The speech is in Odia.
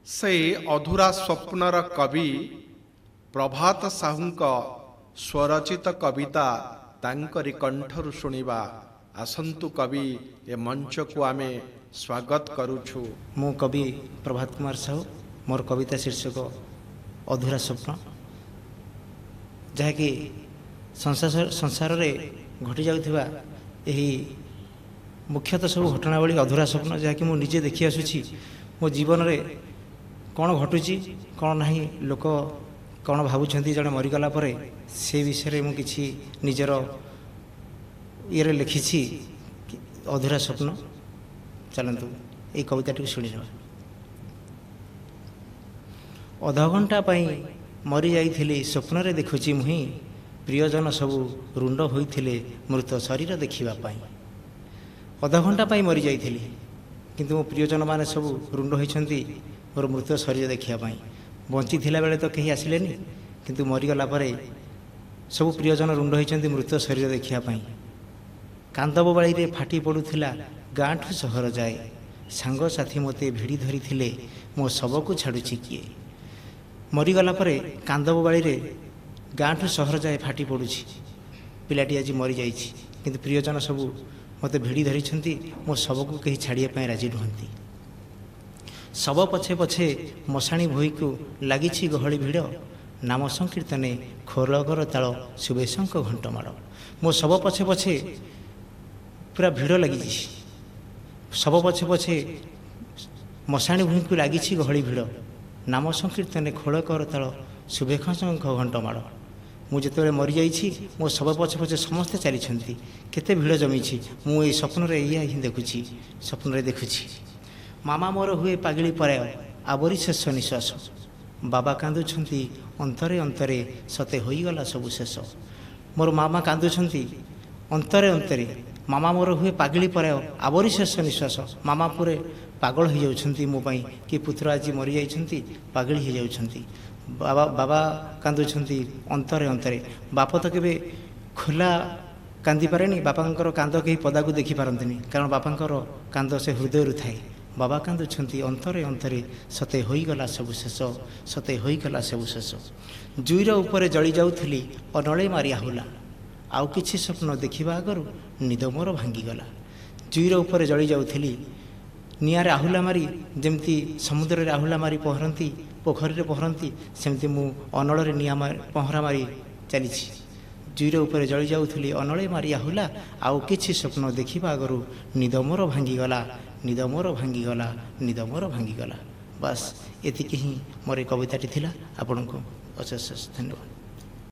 ସେଇ ଅଧୁରା ସ୍ୱପ୍ନର କବି ପ୍ରଭାତ ସାହୁଙ୍କ ସ୍ୱରଚିତ କବିତା ତାଙ୍କରି କଣ୍ଠରୁ ଶୁଣିବା। ଆସନ୍ତୁ କବି, ଏ ମଞ୍ଚକୁ ଆମେ ସ୍ୱାଗତ କରୁଛୁ। ମୁଁ କବି ପ୍ରଭାତ କୁମାର ସାହୁ। ମୋର କବିତା ଶୀର୍ଷକ ଅଧୁରା ସ୍ୱପ୍ନ, ଯାହାକି ସଂସାରରେ ଘଟିଯାଉଥିବା ଏହି ମୁଖ୍ୟତଃ ସବୁ ଘଟଣାବଳୀ ଅଧୁରା ସ୍ୱପ୍ନ, ଯାହାକି ମୁଁ ନିଜେ ଦେଖି ଆସୁଛି ମୋ ଜୀବନରେ କ'ଣ ଘଟୁଛି, କ'ଣ ନାହିଁ, ଲୋକ କ'ଣ ଭାବୁଛନ୍ତି ଜଣେ ମରିଗଲା ପରେ, ସେ ବିଷୟରେ ମୁଁ କିଛି ନିଜର ଇଏରେ ଲେଖିଛି ଅଧୁରା ସ୍ୱପ୍ନ। ଚାଲନ୍ତୁ ଏଇ କବିତାଟିକୁ ଶୁଣିନେବା। ଅଧଘଣ୍ଟା ପାଇଁ ମରିଯାଇଥିଲି, ସ୍ୱପ୍ନରେ ଦେଖୁଛି ମୁହିଁ ପ୍ରିୟଜନ ସବୁ ରୁଣ୍ଡ ହୋଇଥିଲେ ମୃତ ଶରୀର ଦେଖିବା ପାଇଁ। ଅଧଘଣ୍ଟା ପାଇଁ ମରିଯାଇଥିଲି, କିନ୍ତୁ ମୋ ପ୍ରିୟଜନମାନେ ସବୁ ରୁଣ୍ଡ ହୋଇଛନ୍ତି ମୋର ମୃତ ଶରୀର ଦେଖିବା ପାଇଁ। ବଞ୍ଚିଥିଲା ବେଳେ ତ କେହି ଆସିଲେନି, କିନ୍ତୁ ମରିଗଲା ପରେ ସବୁ ପ୍ରିୟଜନ ରୁଣ୍ଡ ହୋଇଛନ୍ତି ମୃତ ଶରୀର ଦେଖିବା ପାଇଁ। କାନ୍ଦ ବୋବାଳିରେ ଫାଟି ପଡ଼ୁଥିଲା ଗାଁଠୁ ସହର ଯାଏ। ସାଙ୍ଗସାଥି ମୋତେ ଭିଡ଼ି ଧରିଥିଲେ, ମୋ ଶବକୁ ଛାଡ଼ୁଛି କିଏ? ମରିଗଲା ପରେ କାନ୍ଦ ବୋବାଳିରେ ଗାଁଠୁ ସହର ଯାଏ ଫାଟି ପଡ଼ୁଛି। ପିଲାଟି ଆଜି ମରିଯାଇଛି, କିନ୍ତୁ ପ୍ରିୟଜନ ସବୁ ମୋତେ ଭିଡ଼ି ଧରିଛନ୍ତି, ମୋ ଶବକୁ କେହି ଛାଡ଼ିବା ପାଇଁ ରାଜି ନୁହନ୍ତି। ଶବ ପଛେ ପଛେ ମଶାଣି ଭୂଇଁକୁ ଲାଗିଛି ଗହଳି ଭିଡ଼। ନାମ ସଂକୀର୍ତ୍ତନେ ଖୋଲଘର ତାଳ ସୁବେଶଙ୍କ ଘଣ୍ଟମାଳ। ମୋ ଶବ ପଛେ ପଛେ ପୁରା ଭିଡ଼ ଲାଗିଛି। ଶବ ପଛେ ପଛେ ମଶାଣି ଭୂଇଁକୁ ଲାଗିଛି ଗହଳି ଭିଡ଼। ନାମ ସଂକୀର୍ତ୍ତନେ ଖୋଳକର ତାଳ ସୁବେଶଙ୍କ ଘଣ୍ଟମାଳ। ମୁଁ ଯେତେବେଳେ ମରିଯାଇଛି, ମୋ ଶବ ପଛେ ପଛେ ସମସ୍ତେ ଚାଲିଛନ୍ତି, କେତେ ଭିଡ଼ ଜମିଛି। ମୁଁ ଏଇ ସ୍ୱପ୍ନରେ ଏଇଆ ହିଁ ଦେଖୁଛି, ସ୍ୱପ୍ନରେ ଦେଖୁଛି। ମାମା ମୋର ହୁଏ ପାଗିଳି ପରାୟ, ଆବରି ଶେଷ ନିଶ୍ୱାସ। ବାବା କାନ୍ଦୁଛନ୍ତି ଅନ୍ତରେ ଅନ୍ତରେ, ସତେ ହୋଇଗଲା ସବୁ ଶେଷ। ମୋର ମାମା କାନ୍ଦୁଛନ୍ତି ଅନ୍ତରେ ଅନ୍ତରେ। ମାମା ମୋର ହୁଏ ପାଗିଳି ପରାୟ, ଆବରି ଶେଷ ନିଶ୍ୱାସ। ମାମା ପୁରେ ପାଗଳ ହେଇଯାଉଛନ୍ତି ମୋ ପାଇଁ କି ପୁତ୍ର ଆଜି ମରିଯାଇଛନ୍ତି, ପାଗିଳି ହେଇଯାଉଛନ୍ତି। ବାବା ବାବା କାନ୍ଦୁଛନ୍ତି ଅନ୍ତରେ ଅନ୍ତରେ। ବାପ ତ କେବେ ଖୋଲା କାନ୍ଦିପାରେନି, ବାପାଙ୍କର କାନ୍ଦ କେହି ପଦାକୁ ଦେଖିପାରନ୍ତିନି, କାରଣ ବାପାଙ୍କର କାନ୍ଦ ସେ ହୃଦୟରୁ ଥାଏ। ବାବା କାନ୍ଦୁଛନ୍ତି ଅନ୍ତରେ ଅନ୍ତରେ, ସତେ ହୋଇଗଲା ସବୁ ଶେଷ, ସତେ ହୋଇଗଲା ସବୁ ଶେଷ। ଜୁଇର ଉପରେ ଜଳି ଯାଉଥିଲି, ଅନଳେ ମାରି ଆହୁଲା। ଆଉ କିଛି ସ୍ୱପ୍ନ ଦେଖିବା ଆଗରୁ ନିଦ ମୋର ଭାଙ୍ଗିଗଲା। ଜୁଇର ଉପରେ ଜଳି ଯାଉଥିଲି, ନିଆଁରେ ଆହୁଲା ମାରି, ଯେମିତି ସମୁଦ୍ରରେ ଆହୁଲା ମାରି ପହଁରନ୍ତି, ପୋଖରୀରେ ପହଁରନ୍ତି, ସେମିତି ମୁଁ ଅନଳରେ ନିଆଁ ପହଁରା ମାରି ଚାଲିଛି। ଜୁଇର ଉପରେ ଜଳି ଯାଉଥିଲି, ଅନଳେ ମାରି ଆହୁଲା। ଆଉ କିଛି ସ୍ୱପ୍ନ ଦେଖିବା ଆଗରୁ ନିଦ ମୋର ଭାଙ୍ଗିଗଲା, ନିଦ ମୋର ଭାଙ୍ଗିଗଲା, ନିଦ ମୋର ଭାଙ୍ଗିଗଲା। ବାସ୍, ଏତିକି ହିଁ ମୋର ଏ କବିତାଟି ଥିଲା। ଆପଣଙ୍କୁ ଅଶେଷ ଅଶେଷ ଧନ୍ୟବାଦ।